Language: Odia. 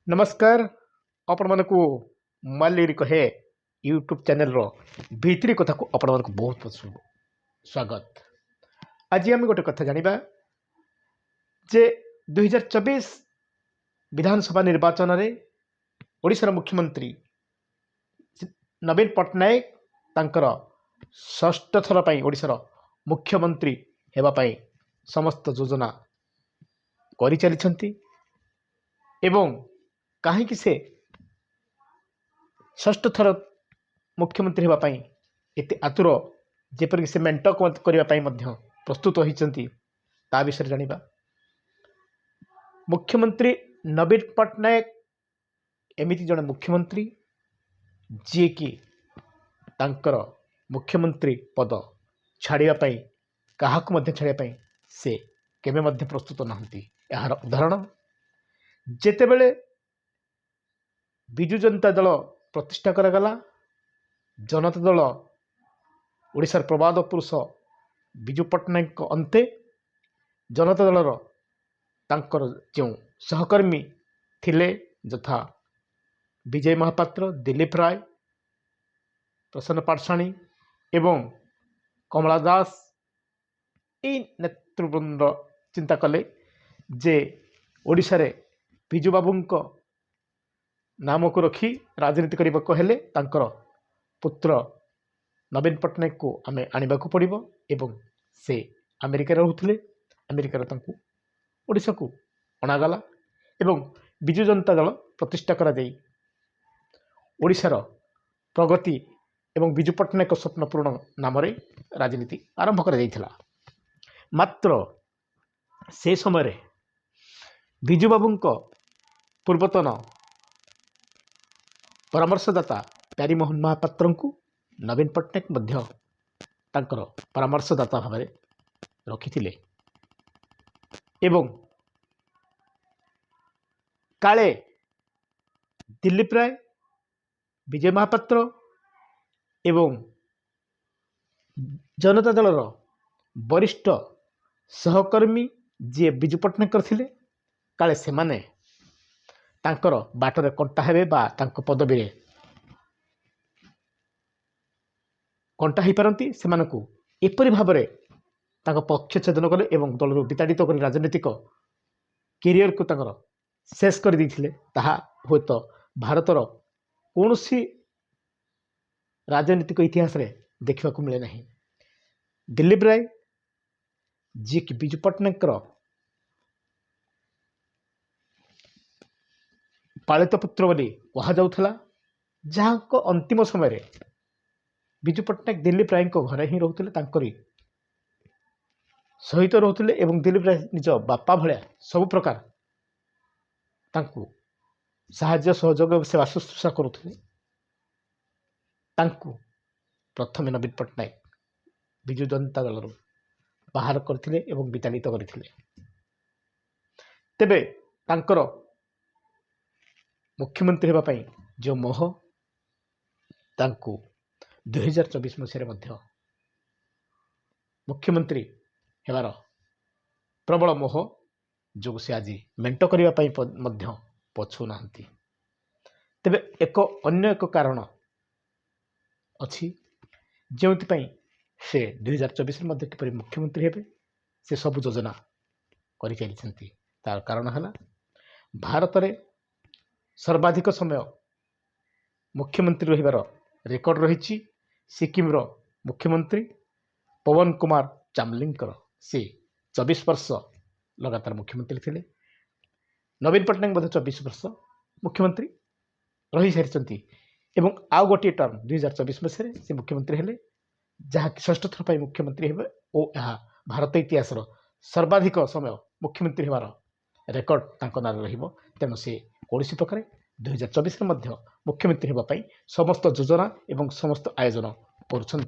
ନମସ୍କାର, ଆପଣମାନଙ୍କୁ ମାଲିର କହେ ୟୁଟ୍ୟୁବ୍ ଚ୍ୟାନେଲ୍ର ଭିତିରି କଥାକୁ ଆପଣମାନଙ୍କୁ ବହୁତ ବହୁତ ସ୍ୱାଗତ। ଆଜି ଆମେ ଗୋଟେ କଥା ଜାଣିବା ଯେ 2024 ବିଧାନସଭା ନିର୍ବାଚନରେ ଓଡ଼ିଶାର ମୁଖ୍ୟମନ୍ତ୍ରୀ ନବୀନ ପଟ୍ଟନାୟକ ତାଙ୍କର ଷଷ୍ଠ ଥର ପାଇଁ ଓଡ଼ିଶାର ମୁଖ୍ୟମନ୍ତ୍ରୀ ହେବା ପାଇଁ ସମସ୍ତ ଯୋଜନା କରିଚାଲିଛନ୍ତି ଏବଂ କାହିଁକି ସେ ଷଷ୍ଠ ଥର ମୁଖ୍ୟମନ୍ତ୍ରୀ ହେବା ପାଇଁ ଏତେ ଆତୁର, ଯେପରିକି ସେ ମେଣ୍ଟ କରିବା ପାଇଁ ମଧ୍ୟ ପ୍ରସ୍ତୁତ ହୋଇଛନ୍ତି, ତା ବିଷୟରେ ଜାଣିବା। ମୁଖ୍ୟମନ୍ତ୍ରୀ ନବୀନ ପଟ୍ଟନାୟକ ଏମିତି ଜଣେ ମୁଖ୍ୟମନ୍ତ୍ରୀ, ଯିଏକି ତାଙ୍କର ମୁଖ୍ୟମନ୍ତ୍ରୀ ପଦ ଛାଡ଼ିବା ପାଇଁ, କାହାକୁ ମଧ୍ୟ ଛାଡ଼ିବା ପାଇଁ ସେ କେବେ ମଧ୍ୟ ପ୍ରସ୍ତୁତ ନାହାନ୍ତି। ଏହାର ଉଦାହରଣ, ଯେତେବେଳେ ବିଜୁ ଜନତା ଦଳ ପ୍ରତିଷ୍ଠା କରାଗଲା, ଜନତା ଦଳ ଓଡ଼ିଶାର ପ୍ରବାଦ ପୁରୁଷ ବିଜୁ ପଟ୍ଟନାୟକଙ୍କ ଅନ୍ତେ ଜନତା ଦଳର ତାଙ୍କର ଯେଉଁ ସହକର୍ମୀ ଥିଲେ, ଯଥା ବିଜୟ ମହାପାତ୍ର, ଦିଲ୍ଲୀପ ରାୟ, ପ୍ରସନ୍ନ ପାଟଶାଣୀ ଏବଂ କମଳା ଦାସ, ଏଇ ନେତୃବୃନ୍ଦ ଚିନ୍ତା କଲେ ଯେ ଓଡ଼ିଶାରେ ବିଜୁବାବୁଙ୍କ ନାମକୁ ରଖି ରାଜନୀତି କରିବାକୁ ହେଲେ ତାଙ୍କର ପୁତ୍ର ନବୀନ ପଟ୍ଟନାୟକକୁ ଆମେ ଆଣିବାକୁ ପଡ଼ିବ। ଏବଂ ସେ ଆମେରିକାରେ ରହୁଥିଲେ, ଆମେରିକାରେ ତାଙ୍କୁ ଓଡ଼ିଶାକୁ ଅଣାଗଲା ଏବଂ ବିଜୁ ଜନତା ଦଳ ପ୍ରତିଷ୍ଠା କରାଯାଇ ଓଡ଼ିଶାର ପ୍ରଗତି ଏବଂ ବିଜୁ ପଟ୍ଟନାୟକ ସ୍ୱପ୍ନ ପୂରଣ ନାମରେ ରାଜନୀତି ଆରମ୍ଭ କରାଯାଇଥିଲା। ମାତ୍ର ସେ ସମୟରେ ବିଜୁବାବୁଙ୍କ ପୂର୍ବତନ ପରାମର୍ଶଦାତା ପ୍ୟାରୀମୋହନ ମହାପାତ୍ରଙ୍କୁ ନବୀନ ପଟ୍ଟନାୟକ ମଧ୍ୟ ତାଙ୍କର ପରାମର୍ଶଦାତା ଭାବରେ ରଖିଥିଲେ ଏବଂ କାଳେ ଦିଲ୍ଲୀପ ରାୟ, ବିଜୟ ମହାପାତ୍ର ଏବଂ ଜନତା ଦଳର ବରିଷ୍ଠ ସହକର୍ମୀ ଯିଏ ବିଜୁ ପଟ୍ଟନାୟକଙ୍କର ଥିଲେ, କାଳେ ସେମାନେ ତାଙ୍କର ବାଟରେ କଣ୍ଟା ହେବେ ବା ତାଙ୍କ ପଦବୀରେ କଣ୍ଟା ହୋଇପାରନ୍ତି, ସେମାନଙ୍କୁ ଏପରି ଭାବରେ ତାଙ୍କ ପକ୍ଷ ଛେଦନ କଲେ ଏବଂ ଦଳରୁ ବିତାଡ଼ିତ କରି ରାଜନୈତିକ କ୍ୟାରିୟରକୁ ତାଙ୍କର ଶେଷ କରିଦେଇଥିଲେ, ତାହା ହୁଏତ ଭାରତର କୌଣସି ରାଜନୈତିକ ଇତିହାସରେ ଦେଖିବାକୁ ମିଳେ ନାହିଁ। ଦିଲ୍ଲୀପ ରାୟ, ଯିଏକି ବିଜୁ ପଟ୍ଟନାୟକଙ୍କର ପାଳିତ ପୁତ୍ର ବୋଲି କୁହାଯାଉଥିଲା, ଯାହାଙ୍କ ଅନ୍ତିମ ସମୟରେ ବିଜୁ ପଟ୍ଟନାୟକ ଦିଲ୍ଲୀପ ରାୟଙ୍କ ଘରେ ହିଁ ରହୁଥିଲେ, ତାଙ୍କରି ସହିତ ରହୁଥିଲେ ଏବଂ ଦିଲ୍ଲୀପ ରାୟ ନିଜ ବାପା ଭଳିଆ ସବୁ ପ୍ରକାର ତାଙ୍କୁ ସାହାଯ୍ୟ ସହଯୋଗ ଏବଂ ସେବା ଶୁଶ୍ରୂଷା କରୁଥିଲେ, ତାଙ୍କୁ ପ୍ରଥମେ ନବୀନ ପଟ୍ଟନାୟକ ବିଜୁ ଜନତା ଦଳରୁ ବାହାର କରିଥିଲେ ଏବଂ ବିତାଡ଼ିତ କରିଥିଲେ। ତେବେ ତାଙ୍କର ମୁଖ୍ୟମନ୍ତ୍ରୀ ହେବା ପାଇଁ ଯେଉଁ ମୋହ, ତାଙ୍କୁ 2024 ମସିହାରେ ମଧ୍ୟ ମୁଖ୍ୟମନ୍ତ୍ରୀ ହେବାର ପ୍ରବଳ ମୋହ ଯୋଗୁଁ ସେ ଆଜି ମେଣ୍ଟ କରିବା ପାଇଁ ମଧ୍ୟ ପଛଉନାହାନ୍ତି। ତେବେ ଏକ ଅନ୍ୟ ଏକ କାରଣ ଅଛି, ଯେଉଁଥିପାଇଁ ସେ 2024ରେ ମଧ୍ୟ କିପରି ମୁଖ୍ୟମନ୍ତ୍ରୀ ହେବେ ସେ ସବୁ ଯୋଜନା କରିଚାଲିଛନ୍ତି। ତାର କାରଣ ହେଲା, ଭାରତରେ ସର୍ବାଧିକ ସମୟ ମୁଖ୍ୟମନ୍ତ୍ରୀ ରହିବାର ରେକର୍ଡ଼ ରହିଛି ସିକିମର ମୁଖ୍ୟମନ୍ତ୍ରୀ ପବନ କୁମାର ଚାମଲିଙ୍ଗଙ୍କର। ସେ 24 ବର୍ଷ ଲଗାତାର ମୁଖ୍ୟମନ୍ତ୍ରୀ ଥିଲେ। ନବୀନ ପଟ୍ଟନାୟକ ମଧ୍ୟ 24 ବର୍ଷ ମୁଖ୍ୟମନ୍ତ୍ରୀ ରହିସାରିଛନ୍ତି ଏବଂ ଆଉ ଗୋଟିଏ ଟର୍ମ 2024 ମସିହାରେ ସେ ମୁଖ୍ୟମନ୍ତ୍ରୀ ହେଲେ, ଯାହାକି ଷଷ୍ଠ ଥର ପାଇଁ ମୁଖ୍ୟମନ୍ତ୍ରୀ ହେବେ ଓ ଏହା ଭାରତ ଇତିହାସର ସର୍ବାଧିକ ସମୟ ମୁଖ୍ୟମନ୍ତ୍ରୀ ହେବାର ରେକର୍ଡ଼ ତାଙ୍କ ନାଁରେ ରହିବ। ତେଣୁ ସେ କୌଣସି ପ୍ରକାରେ 2024ରେ ମଧ୍ୟ ମୁଖ୍ୟମନ୍ତ୍ରୀ ହେବା ପାଇଁ ସମସ୍ତ ଯୋଜନା ଏବଂ ସମସ୍ତ ଆୟୋଜନ କରୁଛନ୍ତି।